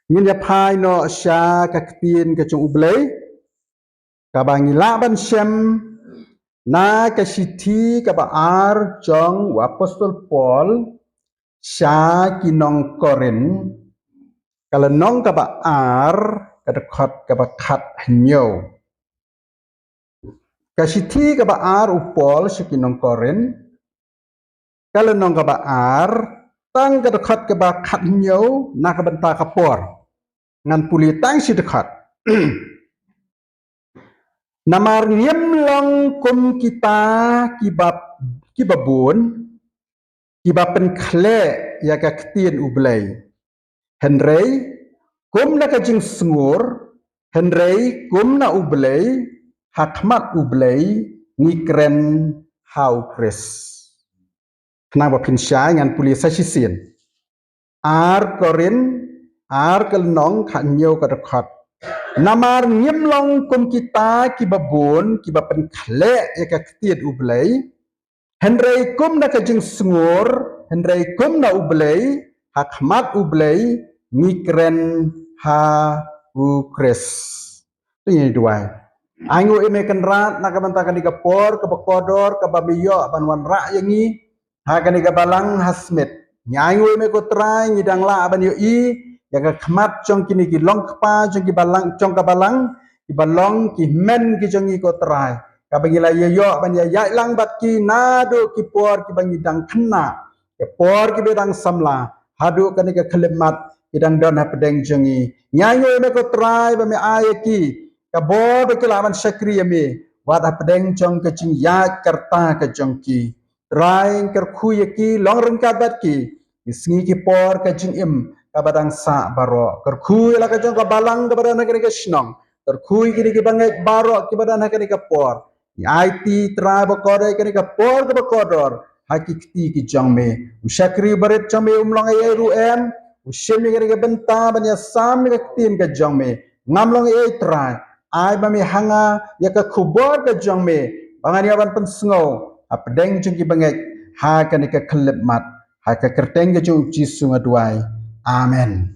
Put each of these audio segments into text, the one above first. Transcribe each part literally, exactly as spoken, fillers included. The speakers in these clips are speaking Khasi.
Ngin ïa phai noh sha ka ktien ka jong U Blei, kaba ngi lah ban shem na ka shithi kaba ar jong u Apostol Paul sha ki nong Korinth, ka lynnong kaba ar, ka dkhot kaba khat hynñiew. Ka shithi kaba ar u Paul sha ki nong Korinth, ka lynnong kaba ar, tang ka dkhot kaba khat hynñiew, na ka bynta ka por. Ngan pule tang shi dkhot. Namar ngim long kum kita kiba, kiba bun, kiba pynkhleh ïa ka ktien U Blei. Hynrei kum na ka jingsngur, hynrei kum na U Blei, ha khmat U Blei ngi kren ha U Khrist. Khnang ba phin shai ngan pule sa shisien. Ar Korinth, ar ka lynnong, khat hynñiew, ka dkhot. Namar ngim long kum kita kiba bun kiba pynkhleh ïa ka ktien U Blei. Hynrei kum na ka jingsngur, hynrei kum na U Blei, ha khmat U Blei ngi kren ha U Khrist. To ngin duwai. Ai nguh ïa me Kynrad na ka bynta kane ka por kaba kordor kaba me ïoh ban wanrah ïa ngi ha kane ka balang ha Smit. Ngi ai nguh ïa me ko Trai, ngi dang lah ban ïohi ïa ka khmat jong kine ki long kpa jong ki balang, jong ka balang, kiba long ki hynmen ki jong ngi ko Trai, kaba ngi la ïa ïoh ban ïa ïaid lang bad ki naduh ki por kiba ngi dang khynnah, ki por kiba dang samla, haduh kane ka khyllipmat ki dang don hapdeng jong ngi. Ngi ai nguh ïa me ko Trai ba me ai ïa ki ka bor ba ki lah ban shakri ïa me wat hapdeng jong ka jingïaid ka rta ka jong ki. Trai, kyrkhu ïa ki, long ryngkat bad ki, ki sngi ki por ka jingim kaba dang sah baroh. Kyrkhu ïa la ka jong ka balang kaba don ha kane ka shnong. Kyrkhu ïa kine ki bangeit baroh kiba don ha kane ka por. Ngi aiti Trai ba kordor ïa kane ka por kaba kordor ha ki kti ki jong me. U shakri barit jong me um long ei ei ruh em, u shim ïa kane ka bynta ban ïasam ïa ka ktien ka jong me. Ngam long ei ei Trai, ai ba me ha nga ïa ka khubor ka jong me ba ngan ïa ban pynsngew hapdeng jong ki bangeit ha kane ka khyllipmat. Ha ka kyrteng ka jong U Jisu nga duwai. Amen.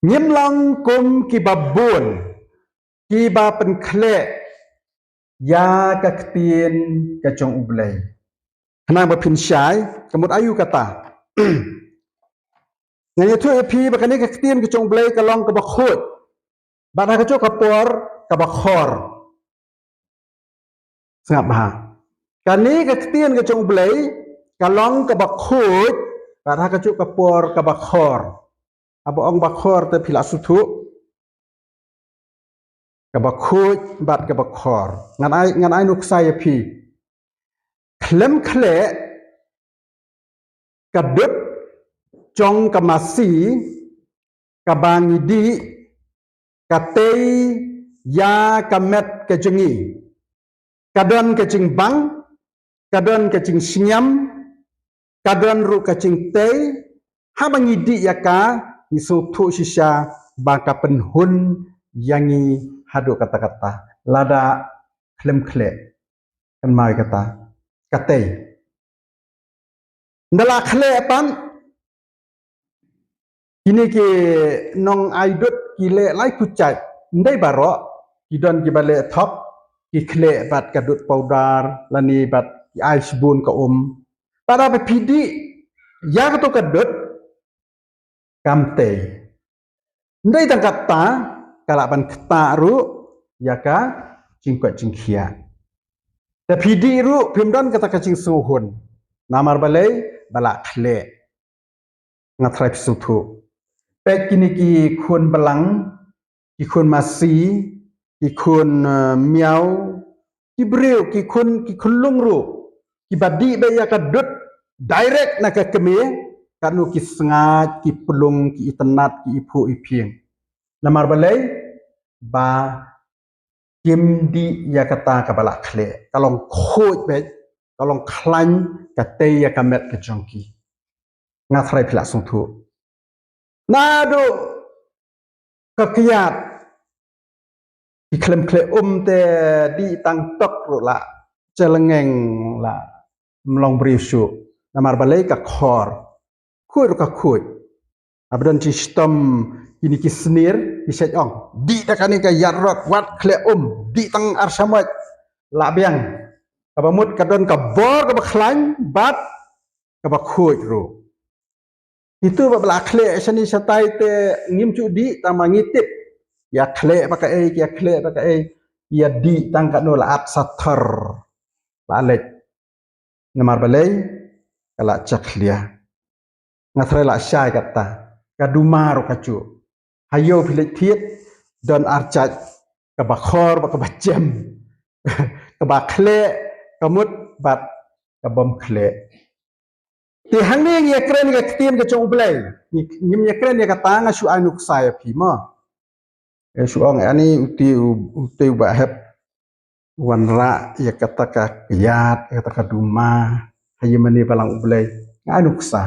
Ngim long kum kiba bun kiba pynkhleh ïa ka ktien ka jong U Blei. Khnang ba phin shai, ka mut aïu kata. Ngan ïathuh ïa phi ba kane ka ktien ka jong U Blei ka long kaba khuid, bad ha kajuh ka por kaba khor. Sngap bha. Kane ka ktien ka jong U Blei ka long kaba khuid, bad ha kajuh ka por kaba khor. Haba ong ba khor te phi la sngewthuh. Kaba khuid bad kaba khor. Ngan ai, ngan ai nuksa ïa phi. Khlem khleh, ka dud jong ka masi kaba ngi dih ka tei ïa ka met ka jong ngi. Ka don ka jingbang, ka don ka jingsngiam, ka don ruh ka jingtei. Haba ngi dih ïa ka, ngi sngewthuh shisha ba ka pynhun ïa ngi haduh katta katta. Lada khlem khleh, kynmaw ïa kata, ka tei. Nda la khleh pat, kine ki nong ai dud ki leh lai khuid jait. Ndei baroh, ki don kiba leh thok, ki khleh bad ka dud powder lane bad ki ai shibun ka um. Bad haba phi dih ïa kato ka dud, kam tei. Ndei tang katta, ka lah ban ktah ruh ïa ka jingkoit jingkhiah. Te phi dih ruh phim don kata ka jingsngewhun. Namar balei? Ba la khleh. Nga tharai phi sngewthuh. Peit kine ki khun blang, ki khun masi, ki khun, eh, miaw, ki briew, ki khun, ki khunlung ruh, kiba dih beit ïa ka dud direct na ka kmie, katno ki sngaid, ki plung, ki itynnad, ki iphuh iphieng. Namar balei? Ba kim dih ïa kata kaba la khleh. Ka long khuid beit, ka long khlaiñ ka tei ïa ka met ka jong ki. Nga tharai phi la sngewthuh. Naduh ka kyiad, ki khlem khleh um te dih tang tok ruh la, chelngeng la, ym long briew shuh. Namar balei? Ka khor. Khuid ruh ka khuid. Haba don jingshitom kine ki snier, ki shait ong, dih da kane ka ïatrot, wat khleh um, dih tang ar shamoit, lah biang. Kaba mut ka don ka bor kaba khlaiñ bad kaba khuid ruh. Ito ba la khleh shane shatai te ngim ju dih, tang ma ngi tip. Ïa khleh ba kaei, ïa khleh ba kaei, ïa dih tang katno la at sa thar. La leit. Namar balei, ka la jakhlia. Nga tharai la shai kata. Ka duma ruh ka ju. Ha ïew phi leit thied, don ar jait, kaba khor bad kaba jem. Kaba khleh, ka mut bad kabym khleh. Te hangne ngi ïakren ïa ka ktien ka jong U Blei. Ngi, ngim ïakren ïa kata, nga shu ai nuksa ïa phi mo. Nga shu ong ani uti u, uti uba hap wanrah ïa kata ka kyiad, ïa kata ka duma ha ïing mane balang U Blei. Nga ai nuksa.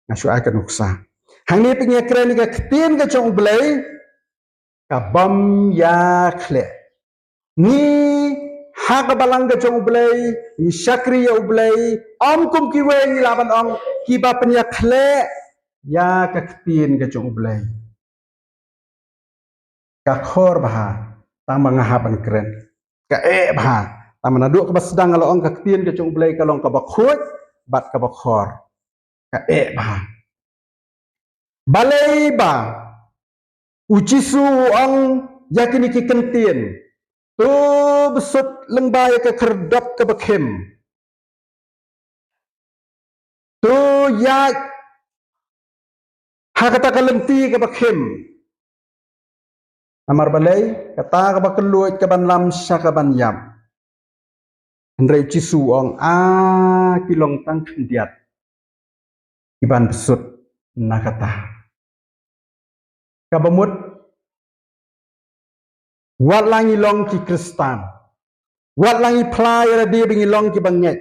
Nga shu ai ka nuksa. Hangne phi ïakren ïa ka ktien ka jong U Blei, kabym ïa khleh. Ngi ha ka balang ka jong U Blei, ngi shakri ïa U Blei, ym kum kiwei ngi lah ban ong, kiba pynïakhleh ïa ka ktien ka jong U Blei. Ka khor bha, tang ma nga hap ban kren. Ka eh bha, tang ma naduh kaba sdang nga la ong ka ktien ka jong U Blei ka long kaba khuid bad kaba khor. Ka eh bha. Balei ba U Jisu u ong ïa kine ki kyntien, to bsut lyngba ïa ka khyrdop kaba khim. To ïaid ha kata ka lynti kaba khim. Namar balei, kata kaba kylluid kaban lam sha kaban ïap. Hynrei U Jisu u ong, a ki long tang khyndiat kiban bsut na kata. Kaba mut, wat la ngi long ki Khristan, wat la ngi phla ïa lade ba ngi long kiba ngeit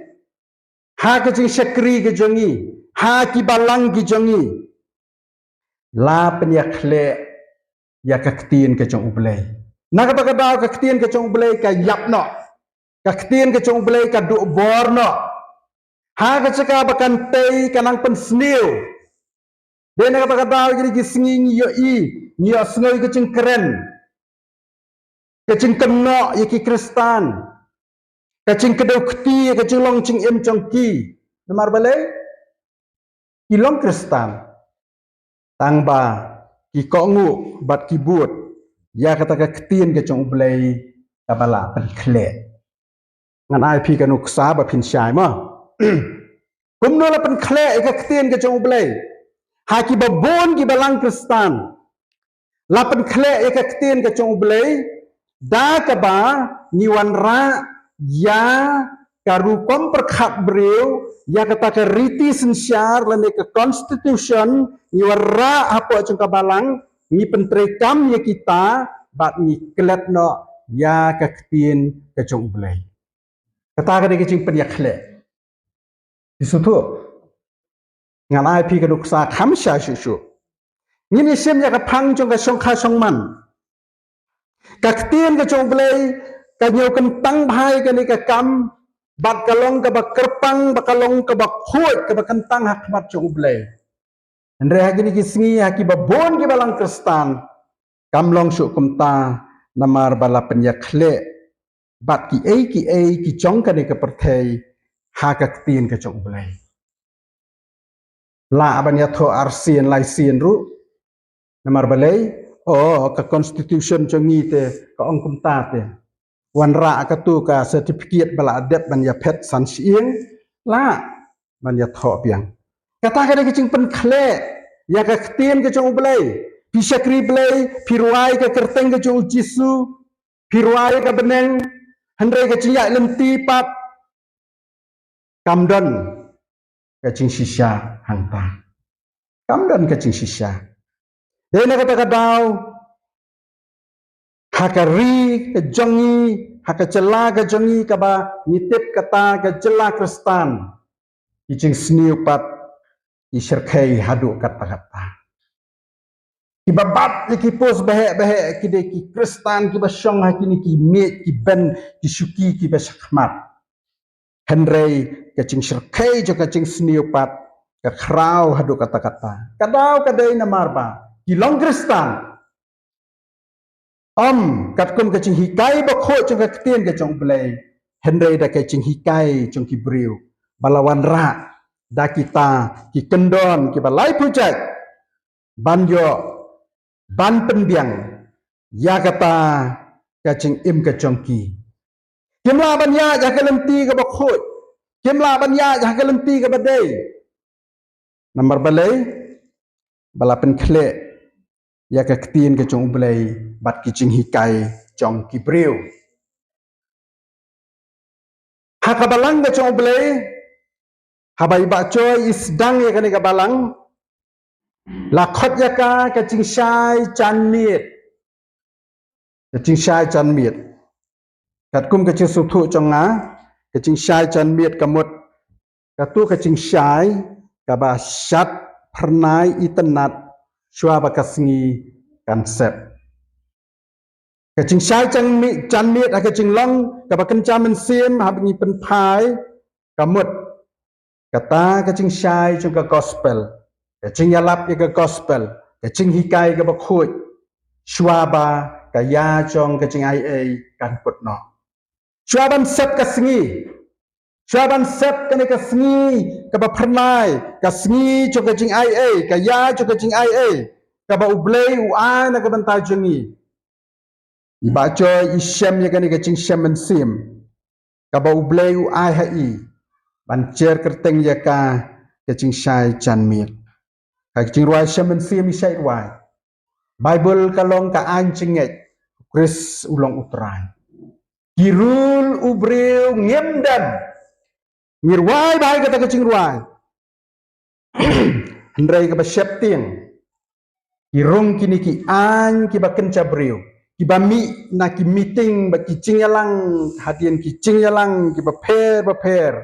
ha ka jingshakri ka jong ngi, ha ki balang ki jong ngi, la pynïakhleh ïa ka ktien ka jong U Blei. Na kata ka daw ka ktien ka jong U Blei ka ïap noh. Ka ktien ka jong U Blei ka duh bor noh. Ha ka jaka ba kan tei ka nang pynsniew. Dei na kata ka daw kine ki sngi ngi ïohi, ngi ïohsngew ka jingkren, ka jingkynnoh ïa ki Khristan, ka jingkdew kti, ka jinglong jingim jong ki. Namar balei? Ki long Khristan, tang ba ki kohnguh bad ki bud ïa kata ka ktien ka jong U Blei kaba la pynkhleh. Ngan ai phi ka nuksa ba phin shai mo. Kumno la pynkhleh ïa ka ktien ka jong U Blei ha kiba bun ki balang Khristan? La pynkhleh ïa ka ktien ka jong U Blei da kaba ngi wanrah ïa ka rukom pyrkhat briew, ïa kata ka riti synshar lane ka constitution, ngi wanrah hapoh jong ka balang, ngi pyntreikam ïa kita bad ngi klet noh ïa ka ktien ka jong U Blei. Kata ka dei ka jingpynïakhleh. Phi sngewthuh? Ngan ai phi ka nuksa kham sha shuh shuh. Ngin ïa shim ïa ka phang jong ka shongkha shongman. Ka ktien ka jong U Blei ka ñiew kyntang bha ïa kane ka kam, bad ka long kaba kyrpang, bad ka long kaba khuid, kaba kyntang ha khmat jong U Blei. Hynrei ha kine ki sngi ha kiba bun ki balang Khristan kam long shuh kumta, namar ba la pynïakhleh bad kiei kiei ki jong kane ka pyrthei ha ka ktien ka jong U Blei. Lah ban ïathoh arsien laisien ruh. Namar balei? O, ka constitution jong ngi te ka ong kumta te. Wanrah katu ka certificate ba la dep ban ïaphet san shyieng, lah ban ïathoh biang. Kata ka dei ka jingpynkhleh ïa ka ktien ka jong U Blei. Phi shakri Blei, phi rwai ka kyrteng ka jong U Jisu, phi rwai ka bneng, hynrei ka jingïaid lynti pat kam don ka jingshisha hangta. Kam don ka jingshisha. Dei na kata ka daw, ha ka ri ka jong ngi, ha ka jylla ka jong ngi kaba ngi tip kata ka jylla Khristan, ki jingsniew pat ki shyrkhei haduh katta katta. Kiba bat ïa ki post baheh baheh ki dei ki Khristan kiba shong ha kine ki miej ki bench, ki shuki kiba shakhmat. Hynrei ka jingshyrkhei jong ka jingsniew pat ka khraw haduh katta katta. Ka daw ka dei namar ba ki long Khristan, ym katkum ka jinghikai bakhuid jong ka ktien ka jong U Blei, hynrei da ka jinghikai jong ki briew ba la wanrah da kita ki kyndon kiba laiphew jait ban ïoh, ban pynbiang ïa kata ka jingim ka jong ki. Kim lah ban ïaid ha ka lynti kaba khuid, kim lah ban ïaid ha ka lynti kaba dei. Namar balei? Ba la pynkhleh ïa ka ktien ka jong U Blei bad ki jinghikai jong ki briew. Ha ka balang ka jong U Blei, haba i Bah Choi i sdang ïa kane ka balang, la khot ïa ka ka jingshai janmiet. Ka jingshai janmiet. Katkum ka jingsngewthuh jong nga, ka jingshai janmiet ka mut kato ka jingshai kaba shad phyrnai itynnad shuwa ba ka sngi kan sep. Ka jingshai janmi-, janmiet ha ka jinglong kaba kynja mynsiem haba ngi pynphai, ka mut kata ka jingshai jong ka gospel, ka jingïalap ïa ka gospel, ka jinghikai kaba khuid shuwa ba ka ïa jong ka jingaiei kan kut noh. Shuwa ban sep ka sngi, shuwa ban sep kane ka sngi kaba phyrnai, ka sngi jong ka jingaiei, ka ïa jong ka jingaiei kaba U Blei u ai na ka bynta jong ngi, i Bah Choi i shem ïa kane ka jingshem mynsiem kaba U Blei u ai ha i ban jer kyrteng ïa ka ka jingshai janmiet. Ka jingrwai shem mynsiem i shait rwai, Baibl ka long ka aiñ jingngeit, Khrist u long U Trai. Ki rul u briew ngim don. Ngi rwai bha ïa kata ka jingrwai. Hynrei kaba sheptieng, ki rung kine ki aiñ kiba kynja briew, kiba mih na ki meeting bad ki jingïalang hadien ki jingïalang kiba pher bapher,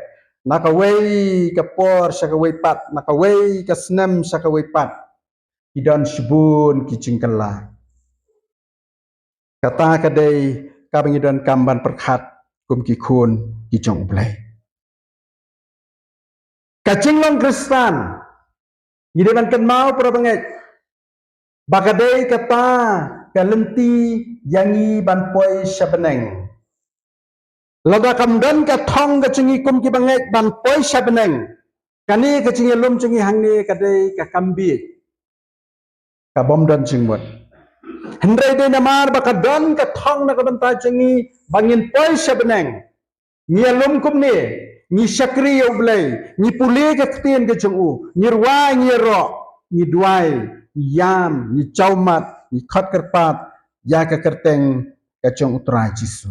na kawei ka por sha kawei pat, na kawei ka snem sha kawei pat, ki don shibun ki jingkylla. Kata ka dei kaba ngi donkam ban pyrkhat kum ki khun ki jong U Blei. Ka jinglong Khristan, ngi dei ban kynmaw, para bangeit, ba ka dei kata ka lynti ïa ngi ban poi sha bneng. Lada kam don ka thong ka jong ngi kum ki bangeit ban poi sha bneng, kane ka jingïalum jong ngi hangne ka dei ka kam bieit, ka bym don jingmut. Hynrei dei namar ba ka don ka thong na ka bynta jong ngi ba ngin poi sha bneng, ngi ïalum kumne, ngi shakri ïa U Blei, ngi pule ka ktien ka jong u, ngi rwai, ngi ïaroh, ngi duwai, ngi ïam, ngi jawmat, ngi khot kyrpad ïa ka kyrteng ka jong U Trai Jisu.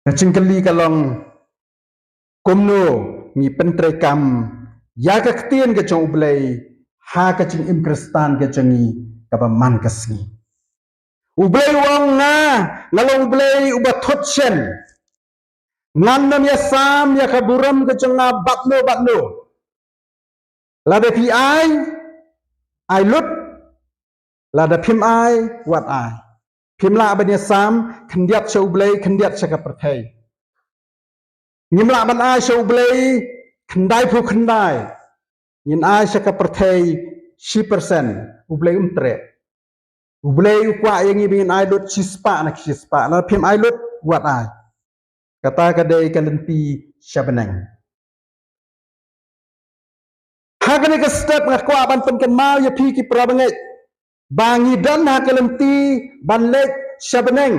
Ka jingkylli ka long, kumno ngi pyntreikam ïa ka ktien ka jong U Blei ha ka jingim Khristan ka jong ngi kaba man ka sngi? U Blei u ong, nga, nga long U Blei uba thut shen. Ngan nym ïasam ïa ka burom ka jong nga bad no bad no. Lada phi ai, ai lut. Lada phim ai, wat ai. Phim lah ban ïasam khyndiat sha U Blei, khyndiat sha ka pyrthei. Ngim lah ban ai sha U Blei khyndaiphew khyndai, ngin ai sha ka pyrthei shi percent, U Blei um treh. U Blei u kwah ïa ngi ba ngin ai lut shispah na ki shispah. Lada phim ai lut, wat ai. Kata ka dei ka lynti sha bneng. Ha kane ka step nga kwah ban pynkynmaw ïa phi ki para bangeit ba ngi don ha ka lynti ban leit sha bneng.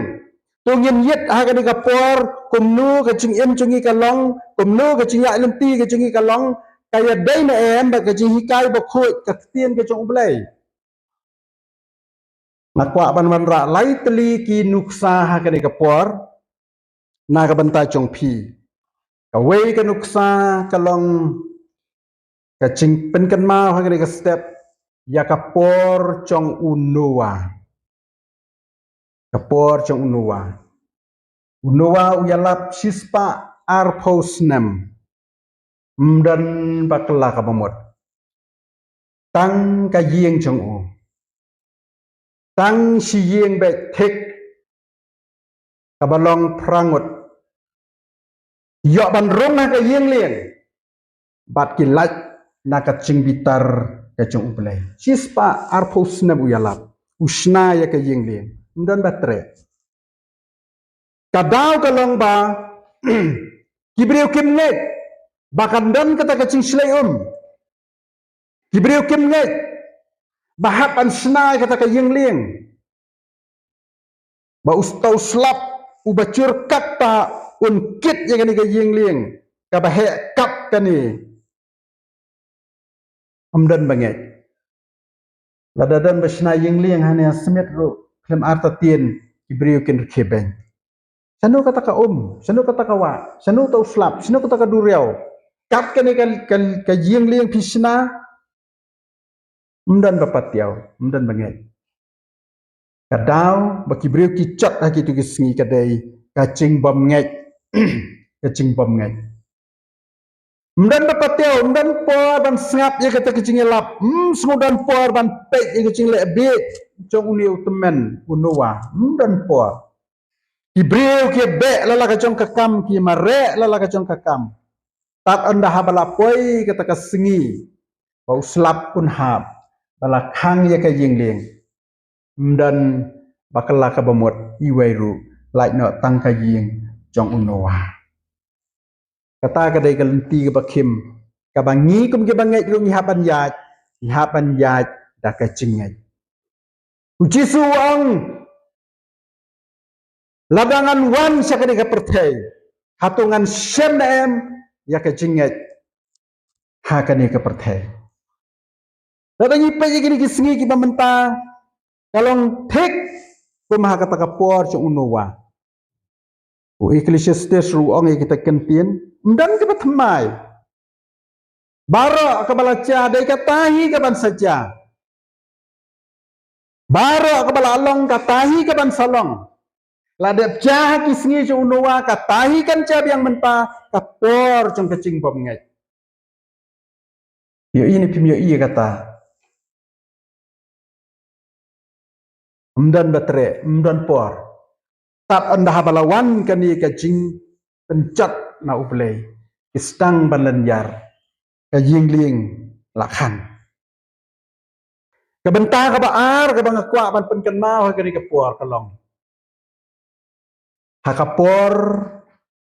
To ngin ïit ha kane ka por kumno ka jingim jong ngi ka long, kumno ka jingïaid lynti ka jong ngi ka long, ka ïadei ne em bad ka jinghikai bakhuid, ka ktien ka jong U Blei. Nga kwah ban wanrah lai tylli ki nuksa ha kane ka por na ka bynta jong phi. Kawei ka nuksa ka long ka jingpynkynmaw ha kane ka step ïa ka por jong u Noah. Ka por jong u Noah. U Noah u ïalap shispah arphew snem. Ym don ba kylla kaba mut. Tang ka ïing jong u, tang shi ïing beit thik kaba long phra ngut. Ïoh ban rung ha ka ïing lieng. bad ki lait na ka jingbitar ka jong U Blei. Shispah arphew snem u ïalap, u shna ïa ka ïing lieng. Ym don ba treh. Ka daw ka long ba ki briew kim ngeit ba kan don kata ka jingshlei um. Ki briew kim ngeit ba hap ban shna ïa kata ka ïing lieng. Ba u sta u slap uba jur katta un kit ïa kane ka ïing lieng kaba heh kap kane. Ym don ba ngeit. Lada don ba shna ïing lieng hangne ha Smit ruh, khlem artatien ki briew kin rkhie beiñ. Shano kata ka um, shano kata ka wah, shano uta u slap, shano kata ka duriaw. Kap kane ka, ka, ka ïing lieng phi shna. Ym don ba patiaw, ym don ba ngeit. Ka daw ba ki briew ki jot ha kito ki sngi ka dei ka jingbym ngeit. Ka jingbym ngeit. Ym don ba patiaw, ym don por ban sngap ïa kata ka jingïalap. Ym sngew don por ban peit ïa ka jingleh bieit jong une u tymmen u Noah. Ym don por. Ki briew ki beh la la ka jong ka kam, ki mareh la la ka jong ka kam. Tad ynda haba la poi kata ka sngi ba u slap un hap, ba la khang ïa ka ïing lieng. Ym don ba kylla kaba mut iwei ruh, lait noh tang ka ïing jong u Noah. Kata ka dei ka lynti kaba khim, kaba ngi kum kiba ngeit ruh ngi hap ban ïaid, ngi hap ban ïaid da ka jingngeit. U Jisu u ong, lada ngan wan sha kane ka pyrthei, hato ngan shem ne em ïa ka jingngeit ha kane ka pyrthei? Lada ngi peit ïa kine ki sngi kiba mynta, ka long thik kum ha kata ka por jong u Noah. U Ecclesiastes ruh u ong ïa kita ki ktien, ym don kaba thymmai. Baroh kaba la jia dei kata hi kaban sa jia. Baroh kaba la long kata hi kaban sa long. La dep jia ha ki sngi jong u Noah, kata hi kan jia biang mynta, ka por jong ka jingbymngeit. Ïohi ne phim ïohi ïa kata? Ym don ba treh, ym don por. Tad ynda haba la wan kane ka jingpynjot na U Blei, ki sdang ban lynñiar, ka ïing lieng la khang. Ka bynta kaba ar kaba nga kwah ban pynkynmaw ha kane ka por ka long ha ka por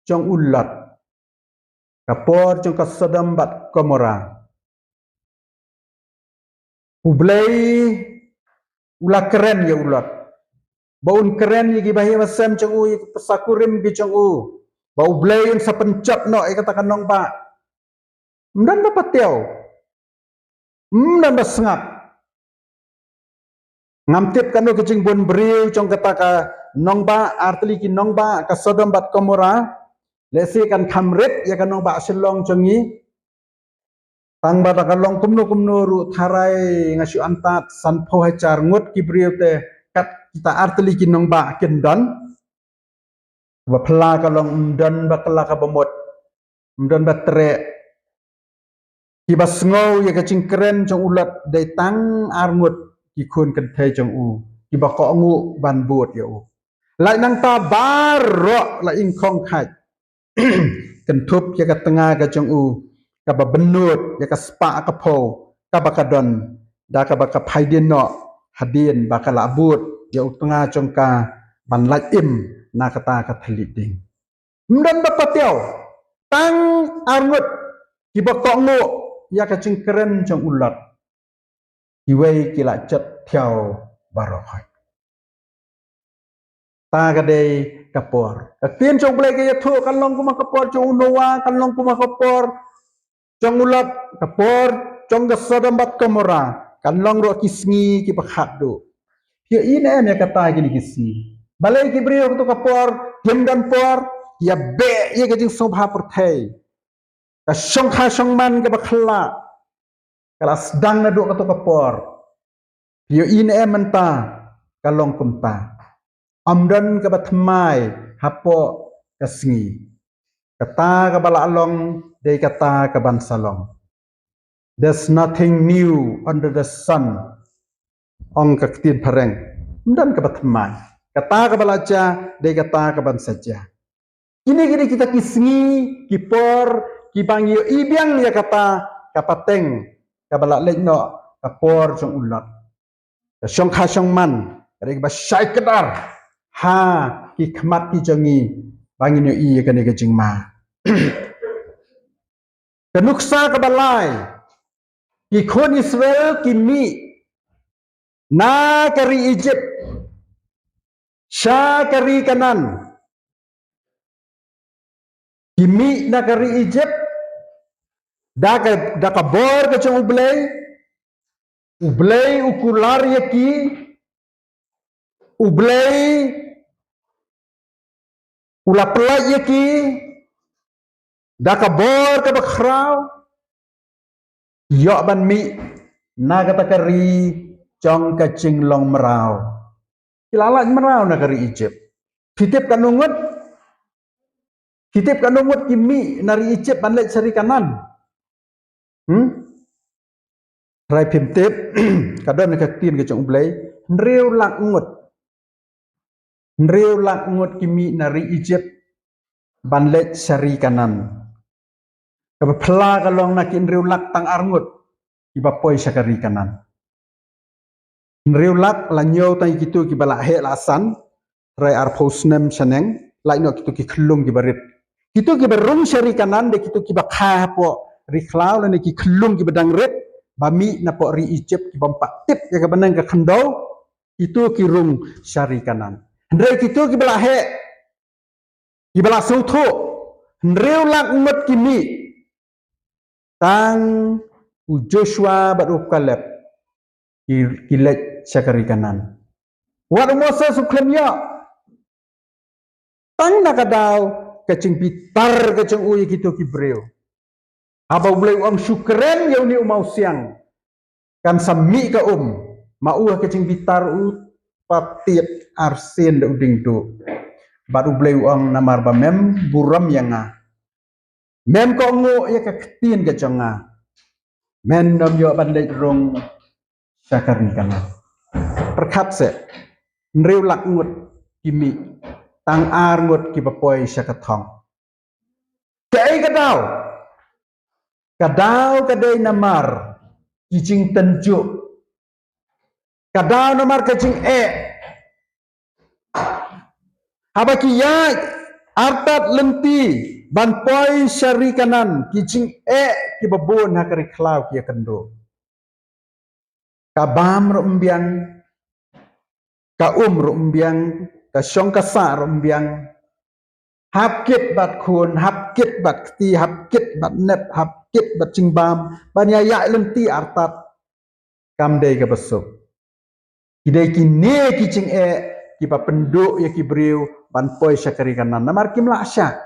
jong u Lot, ka por jong ka Sodom bad Gomorrah. U Blei u la kren ïa u Lot ba un kren ïa ki bahaïing bahasem jong u, ïa ki basa kurim ki jong u, ba U Blei un sa pynjot noh ïa kata ka nongbah. Ym don ba patiaw, ym don ba sngap. Ngam tip kano ka jingbun briew jong kata ka nongbah, artylli ki nongbah, ka Sodom bad Gomorrah. Lehse kan kham rit ïa ka nongbah Shillong jong ngi. Tang ba da ka long kumno kumno ruh, tharai nga shu antad sanphew hajar ngut ki briew te kat kita artylli ki nongbah kin don. Ba phylla ka long ym don ba kylla kaba mut, ym don ba treh. Kiba sngew ïa ka jingkren jong u Lot dei tang ar ngut ki khun kynthei jong u, kiba kohnguh ban bud ïa u. Lait nangta baroh la ingkhong khait, kynthup ïa ka tnga ka jong u, kaba bynnud ïa ka spah ka phew kaba ka don, da kaba ka phai dien noh hadien ba ka la bud ïa u tnga jong ka ban lait im na kata ka thylliej ding. Ym don ba patiaw, tang ar ngut kiba kohnguh ïa ka jingkren jong u Lot. Kiwei ki la jot thiaw baroh khoit. Ta ka dei ka por. Ka ktien jong U Blei ka ïathuh kan long kum ha ka por jong u Noah, kan long kum ha ka por jong u Lot, ka por jong ka Sodom bad Gomorrah, kan long ruh ki sngi kiba khatduh. Ïohi ne em ïa kata kine ki sngi? Balei ki briew ha kato ka por kim don por, ki ïa beh ïa ka jingsngewbha pyrthei. Ka shongkha shongman kaba khyllah ka la sdang naduh kato ka por. Ïohi ne em mynta ka long kumta? Ym don kaba thymmai hapoh ka sngi. Kata kaba la long dei kata kaban sa long. There's nothing new under the sun, ong ka ktien phareng. Ym don kaba thymmai. Kata kaba la jia dei kata kaban sa jia. Kine, kine kita ki sngi, ki por, kiba ngi ïohi biang ïa kata ka pateng kaba la leit noh ka por jong u Lot. Ka shongkha shongman, ka dei kaba shai kdar ha ki khmat ki jong ngi ba ngin ïohi ïa kane ka jingma. Ka nuksa kaba lai, ki khun Israel ki mih na ka ri Egypt sha ka ri Kanaan. Ki mih na ka ri Egypt da ka, da ka bor ka jong U Blei. U Blei u kular ïa ki. U Blei u la pynlait ïa ki da ka bor kaba khraw. Ïoh ban mih na kata ka ri jong ka jinglong mraw. Ki la lait mraw na ka ri Egypt. Phi tip katno ngut? Phi tip katno ngut ki mih na ri Egypt ban leit sha ri Kanaan? Hmm? Trai phim tip, ka don ka ktien ka jong U Blei, hynriew lak ngut. Hynriew lak ngut ki mih na ri Egypt ban leit sha ri Kanaan. Kaba phylla ka long na ki hynriew lak tang ar ngut kiba poi sha ka ri Kanaan. Hynriew lak la ñiew tang kito kiba la heh la san, trai arphew snem shaneng, lait noh kito ki khyllung kiba rit. Kito kiba rung sha ri Kanaan dei kito kiba kha hapoh ri khlaw lane ki khyllung kiba dang rit ba mih napoh ri Egypt, kibym pat tip ïa ka bneng ka khyndew, kito ki rung sha ri Kanaan. Hynrei kito kiba la heh, kiba la sngewthuh, hynriew lak ngut ki mih. Tang u Joshua bad u Kaleb ki, ki leit sha ka ri Kanaan. Wat u Moses u khlem ïoh. Tang na ka daw ka jingbitar ka jong u ïa kito ki briew. Haba U Blei u ong shu kren ïa une u mawsiang, kan sa mih ka um. Ma u ha ka jingbitar u patied arsien da u diengduh. Bad U Blei u ong, namar ba mem burom ïa nga, mem kohnguh ïa ka ktien ka jong nga, men ym ïoh ban leit rung sha ka ri Kanaan. Pyrkhat seh, hynriew lak ngut ki mih, tang ar ngut kiba poi sha ka thong. Kaei ka daw? Ka daw ka dei namar ki jingtynjuh. Ka daw namar ka jingeh. Haba ki ïaid artat lynti ban poi sha ri Kanaan, ki jingeh kiba bun ha ka ri khlaw ki ïakynduh. Ka bam ruh ym biang, ka um ruh ym biang, ka shong ka sah ruh ym biang. Hap kit bad khun, hap kit bad kti, hap kit bad nep, hap kit bad jingbam ban ïa ïaid lynti artat. Kam dei kaba suk. Ki dei kine ki jingeh kiba pynduh ïa ki briew ban poi sha ka ri Kanaan namar kim lah shah.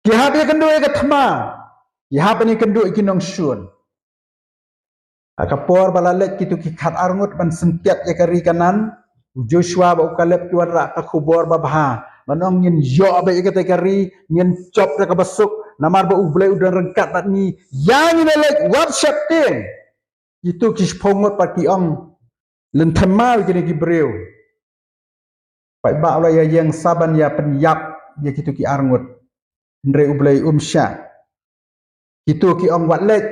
Ki hap ïakynduh ïa ka thma, ki hap ban ïakynduh ïa ki nongshun. Ha ka por ba la leit kito ki khatar ngut ban sngewthuh ïa ka ri Kanaan, u Joshua bad u Kaleb ki wanrah ka khubor babha ban ong, ngin ïoh beit ïa kata ka ri, ngin jop da kaba suk namar ba U Blei u don ryngkat bad ngi. Ïa ngin ïa leit wat sheptieng. Kito ki shiphew ngut pat ki ong, lynthem maw ïa kine ki briew. Paidbah u la ïa ïeng sa ban ïa pynïap ïa kito ki ar ngut. Hynrei U Blei um shah. Kito ki ong, wat leit.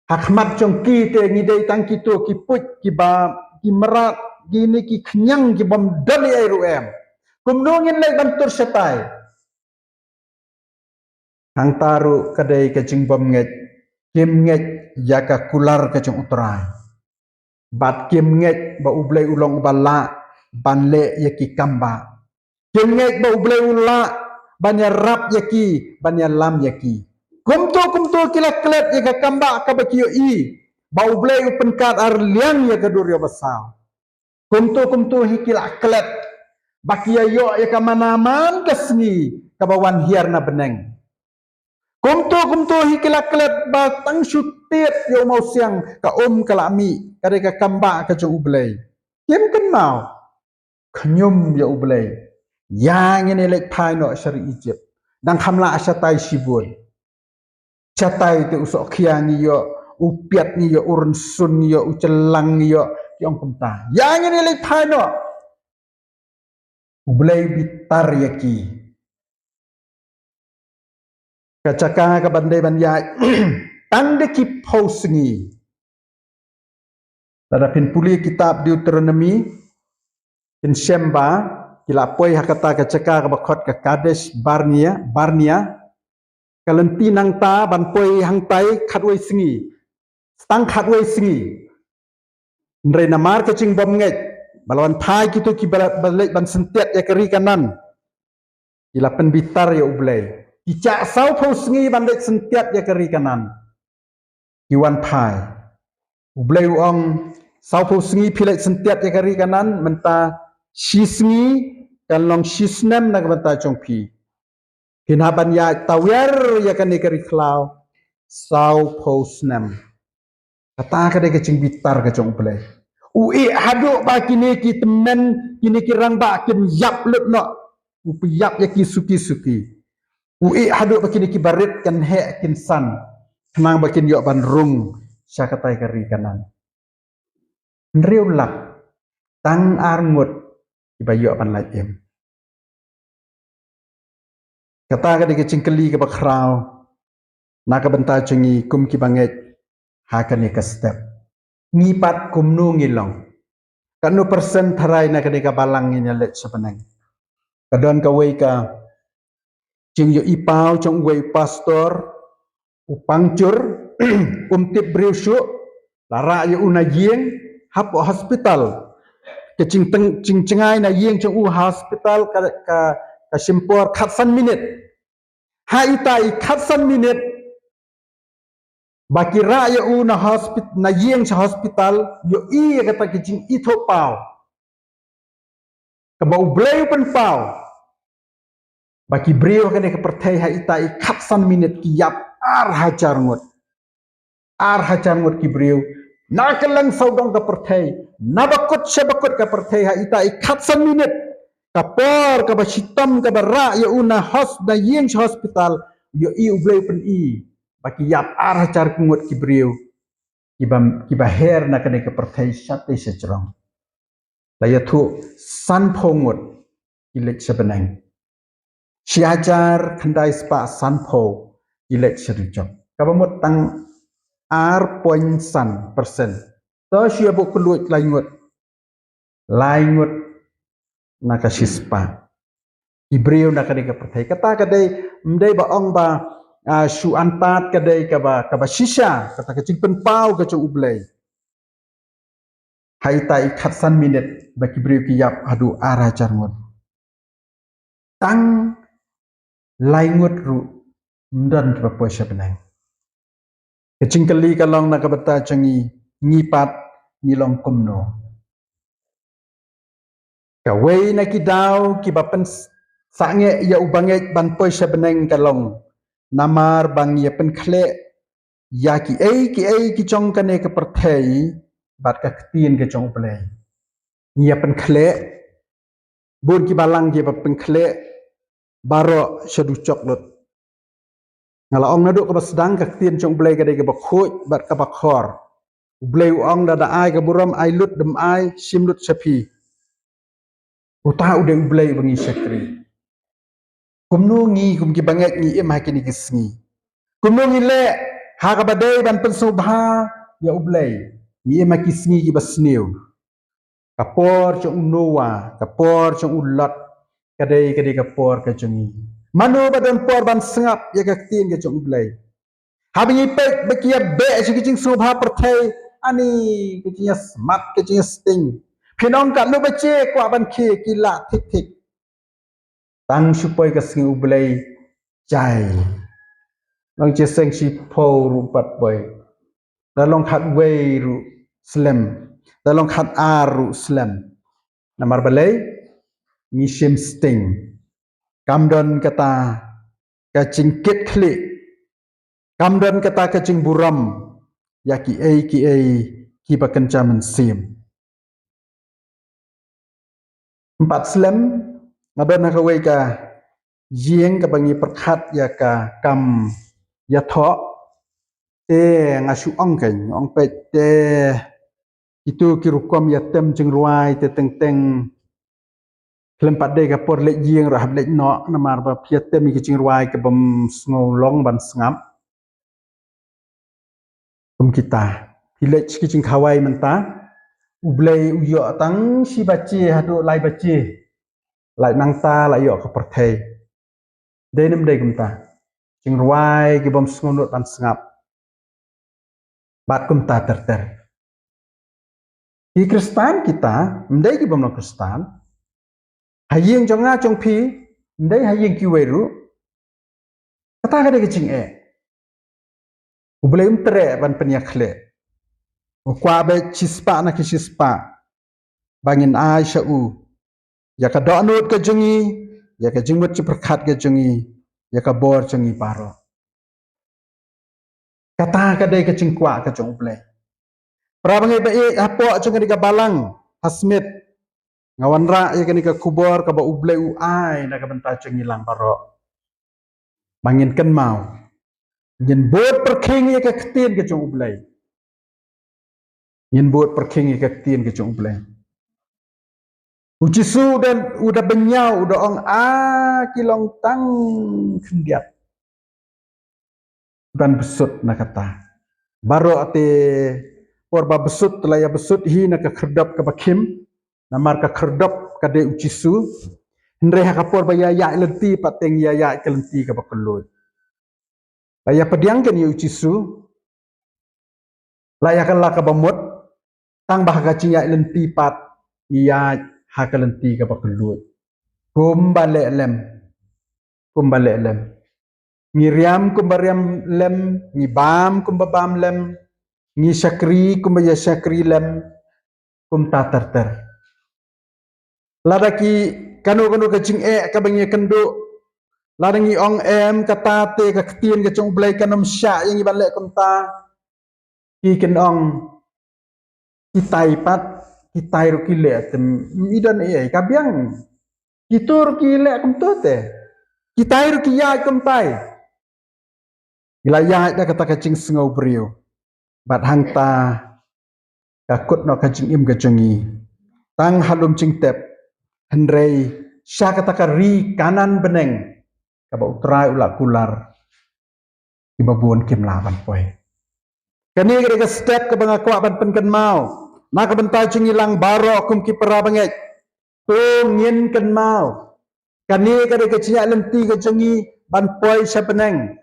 Ha khmat jong ki te ngi dei tang kito ki puit, ki bam, ki mrad, kine ki khñiang kibym don ei ei ruh em. Kumno ngin leit ban tur shatai? Hangta ruh ka dei ka jingbym ngeit, kim ngeit ïa ka kular ka jong U Trai. Bad kim ngeit ba U Blei u long uba lah ban leh ïa ki kambah. Kim ngeit ba U Blei u lah ban ïarap ïa ki, ban ïalam ïa ki. Kumto kumto ki la klet ïa ka kambah kaba ki ïohi ba U Blei u pynkhat ar liang ïa ka duriaw basaw. Kumto kumto hi ki la klet ba ki ïa ïoh ïa ka manna man ka sngi kaba wan hiar na bneng. Kumto kumto hi ki la klet ba tang shu tied ïa u mawsiang ka um ka la mih, ka dei ka kambah ka jong U Blei. Kim kynmaw, khñium ïa U Blei. Ïa ngin ïa leit phai noh sha ri Egypt. Dang kham lah shatai shibun. Shatai te u sohkhia ngi ïoh, u piat ngi ïoh, u rynsun ngi ïoh, u jylliew ngi ïoh, ki ong kumta. Ïa ngin ïa leit phai noh. U Blei u bitar ïa ki. Ka jaka ka ban dei ban ïaid tang da ki phew sngi. Lada phin pule kitab Deuteronomi, phin shem ba ki la poi ha kata ka jaka kaba khot ka Kadesh Barnea, Barnea. Ka lynti nangta ban poi hangtai khatwei sngi, tang khatwei sngi. Hynrei namar ka jingbymngeit, ba la wan phai kito kiba, ba leit ban syntiat ïa ka ri Kanaan, ki la pynbitar ïa U Blei. Ki jah saw phew sngi ban leit syntiat ïa ka ri Kanaan. Ki wan phai. U Blei u ong, saw phew sngi phi leit syntiat ïa ka ri Kanaan, mynta shi sngi kan long shi snem na ka bynta jong phi. Phin hap ban ïaid tawiar ïa kane ka ri khlaw saw phew snem. Kata ka dei ka jingbitar ka jong U Blei. U ïeh haduh ba kine ki tymmen, kine ki rangbah kin ïap lut noh. U pynïap ïa ki suki suki. U ïeh haduh ba kine ki barit kan heh kin san, khnang ba kin ïoh ban rung sha katei ka ri Kanaan. Hynriew lak, tang ar ngut kiba ïoh ban lait im. Kata ka dei ka jingkylli kaba khraw na ka bynta jong ngi kum kiba ngeit ha kane ka step. Ngi pat kumno ngi long? Katno persen tharai na kane ka balang ngin ïa leit sha bneng? Ka don kawei ka jingïohi paw jong uwei u pastor, u pang jur, um tip briew shuh, la rah ïa u na ïing, hapoh hospital. Ka jingteng, jingjngai na ïing jong u ha hospital ka, ka, ka shim por khatsan minit. Ha ita i khatsan minit ba ki rah ïa u na hospit-, na ïing sha hospital, ïohi ïa kata ka jingithuh paw kaba U Blei u pynpaw, ba ki briew ha kane ka pyrthei ha ita i khatsan minit ki ïap ar hajar ngut. Ar hajar ngut ki briew na kylleng sawdong ka pyrthei, na bakut sha bakut ka pyrthei, ha ita i khatsan minit. Ka por kaba shitom kaba rah ïa u na hos-, na ïing sha hospital, ïohi U Blei u pyni ba ki ïap ar hajar ngut ki briew kiba, kiba her na kane ka pyrthei shatei shajrong. La ïathuh sanphew ngut ki leit sha bneng. Shi hajar khyndai spah sanphew ki leit sha dujok. Kaba mut tang ar point san persen. To shu ïa buh kylluid lai ngut. Lai ngut na ka shispah. Ki briew na kane ka pyrthei. Kata ka dei, ym dei ba ong ba, ah, shu antad, ka dei kaba, kaba shisha, kata ka jingpynpaw ka jong U Blei. Ha ita i khatsan minit ba ki briew ki ïap haduh ar hajar ngut. Tang lai ngut ruh ym don kiba poi sha bneng. Ka jingkylli ka long na ka bynta jong ngi, ngi pat ngi long kumno? Kawei na ki daw kiba pynsangeh ïa u bangeit ban poi sha bneng ka long namar ba ngi ïa pynkhleh ïa kiei kiei ki jong kane ka pyrthei bad ka ktien ka jong U Blei. Ngi ïa pynkhleh, bun ki balang kiba pynkhleh baroh sha dujok lut. Nga la ong naduh kaba sdang, ka ktien jong U Blei ka dei kaba khuid bad kaba khor. U Blei u ong, lada ai ka burom ai lut, da ym ai shim lut sha phi. Uta u dei U Blei uba ngi shakri. Kumno ngi kum ki bangeit ngi im ha kine ki sngi? Kumno ngi leh ha kaba dei ban pynsngewbha ïa U Blei? Ngi im ha ki sngi kiba sniew. Ka por jong u Noah, ka por jong u Lot, ka dei, ka dei ka por ka jong ngi. Mano ba don por ban sngap ïa ka ktien ka jong U Blei? Haba ngi peit ba ki ïa beh sha ka jingsngewbha pyrthei, ani ka jingïasmat, ka jingïasting. Phin ong katno baje kwah ban khie, ki lah thik thik. Tang shu poi ka sngi U Blei jai. Long shisha seng shiphew ruh pat poi. Da long khatwei ruh slem. Da long khatar ruh slem. Namar balei? Ngi shim sting. Kam don kata ka jingkit khlieh. Kam don kata ka jingburom ïa kiei kiei kiba kynja mynsiem. Ym pat slem, nga don ha kawei ka ïing kaba ngi pyrkhat ïa ka kam ïathoh. Te nga shu ong kein, ong peit te kitu ki rukom ïatem jingrwai te teng teng Khlem pat dei ka por leit ïing ruh hap leit noh, namar ba phi ïa tem ïa ki jingrwai ki bym sngew long ban sngap. Kum kita, phi leit sha ki jingkhawai mynta, U Blei u ïoh tang shi baje haduh lai baje. Lait nangta la ïoh ka pyrthei. Dei ne ym dei kumta? Jingrwai ki bym sngew nud ban sngap. Bad kumta ter ter. Ki Khristan kita, ym dei ki bym long Khristan. Ha ïing jong nga jong phi, ym dei ha ïing kiwei ruh. Kata ka dei ka jingeh. U Blei um treh ban pynïakhleh. U kwah beit shispah na ki shispah ba ngin ai sha u ïa ka dohnud ka jong ngi, ïa ka jingmut jingpyrkhat ka jong ngi, ïa ka bor jong ngi baroh. Kata ka dei ka jingkwah ka jong U Blei. Para bangeit ba ïeit, hapoh jong kane ka balang ha Smit, nga wanrah ïa kane ka khubor kaba U Blei u ai na ka bynta jong ngi lang baroh. Ba ngin kynmaw, ngin bud pyrkhing ïa ka ktien ka jong U Blei. Ngin bud pyrkhing ïa ka ktien ka jong U Blei. U Jisu u da, u da bynñiaw, u da ong, a ki long tang khyndiat ban bsut na kata. Baroh te por ba bsut te la ïa bsut hi na ka khyrdop kaba khim, namar ka khyrdop ka dei U Jisu. Hynrei ha ka por ba ïa ïaid lynti pat te ngi ïa ïaid ka lynti kaba kylluid. La ïa pdiang kane ïa U Jisu, la ïa kylla kaba mut, tang ba ha ka jingïaid lynti pat ngi ïaid ha ka lynti kaba kylluid. Kumba leh lem, kumba leh lem. Ngi riam kumba riam lem, ngi bam kumba bam lem, ngi shakri kumba ïa shakri lem, kumta ter ter. Lada ki kano kano ka jingeh kaba ngi ïakynduh, lada ngi ong em, kata te ka ktien ka jong U Blei kan ym shah ïa ngi ban leh kumta, ki kin ong, kitai pat, kitai ruh ki leh te, i don ei ei ka biang. Kito ruh ki leh kumto te, kitai ruh ki ïaid kumtai. Ngi la ïaid da kata ka jingsngew briew. Bad hangta ka kut noh ka jingim ka jong ngi. Tang ha lum jingtep, hynrei sha kata ka ri Kanaan bneng kaba U Trai u la kular, kiba bun kim lah ban poi. Kane ka dei ka step kaba nga kwah ban pynkynmaw na ka bynta jong ngi lang baroh kum ki para bangeit. To ngin kynmaw, kane ka dei ka jingïaid lynti ka jong ngi ban poi sha bneng,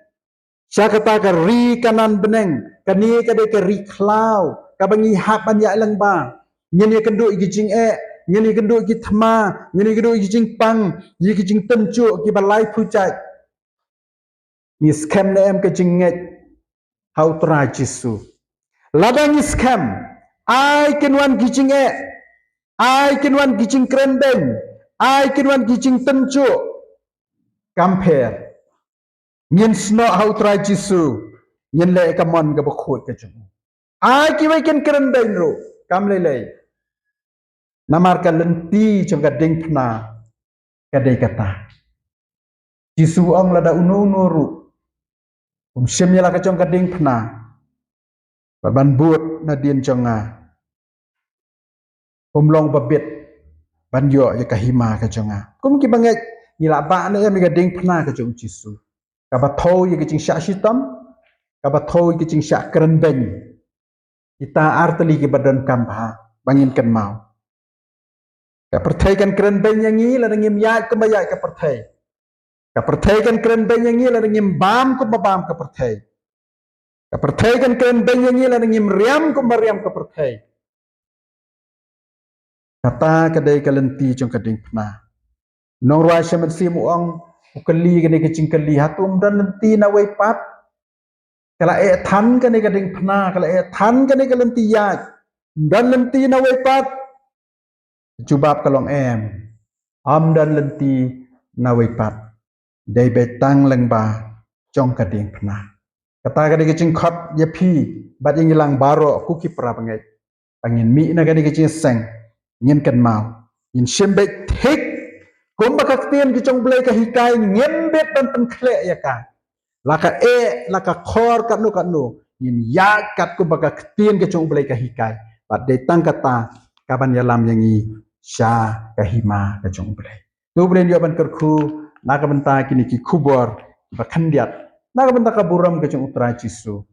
sha kata ka ri Kanaan bneng. Kane ka dei ka ri khlaw kaba ngi hap ban ïaid lyngba. Ngin ïakynduh ïa ki jingeh, ngin ïakynduh ïa ki thma, ngin ïakynduh ïa ki jingpang, ïa ki jingtynjuh kiba laiphew jait. Ngi skhem ne em ka jingngeit ha U Trai Jisu? Lada ngi skhem, ai kin wan ki jingeh, ai kin wan ki jingkren beiñ, ai kin wan ki jingtynjuh. Kam pher, ngin snoh ha U Trai Jisu, ngin leh ka mon kaba khuid ka jong u. Ai kiwei kin kren beiñ ruh, kam lei lei. Namar ka lynti jong ka diengphna ka dei kata. Jisu u ong, lada uno uno ruh um shim ïa la ka jong ka diengphna bad ban bud nadien jong nga, um long ba bit ban ïoh ïa ka hima ka jong nga. Kum ki bangeit, ngi lah bah ne em ïa ka diengphna ka jong U Jisu, kaba thew ïa ka jingshah shitom, kaba thew ïa ka jingshah kren beiñ? Kita ar tylli kiba donkam bha ba ngin kynmaw. Ka pyrthei kan kren beiñ ïa ngi lada ngim ïaid kumba ïaid ka pyrthei. Ka pyrthei kan kren beiñ ïa ngi lada ngim bam kumba bam ka pyrthei. Ka pyrthei kan kren beiñ ïa ngi lada ngim riam kumba riam ka pyrthei. Kata ka dei ka lynti jong ka diengphna. Nongrwai Shyam Mynsiem u ong, u kylli kane ka jingkylli, hato ym don lynti nawei pat? Ka la eh than kane ka diengphna, ka la eh than kane ka lynti ïaid, ym don lynti nawei pat? Jubab ka long em, ym don lynti nawei pat. Dei beit tang lyngba jong ka diengphna. Kata ka dei ka jingkhot ïa phi bad ïa ngi lang baroh ko ki para bangeit. Ba ngin mih na kane ka jingïaseng, ngin kynmaw, ngin shim beit thik kumba ka ktien ka jong U Blei ka hikai, ngim bit ban pynkhleh ïa ka. La ka eh, la ka khor katno katno, ngin ïaid kat kumba ka ktien ka jong U Blei ka hikai. Bad dei tang kata kaban ïalam ïa ngi sha ka hima ka jong U Blei. To U Blei un ïoh ban kyrkhu na ka bynta kine ki khubor ba khyndiat na ka bynta ka burom ka jong U Trai Jisu.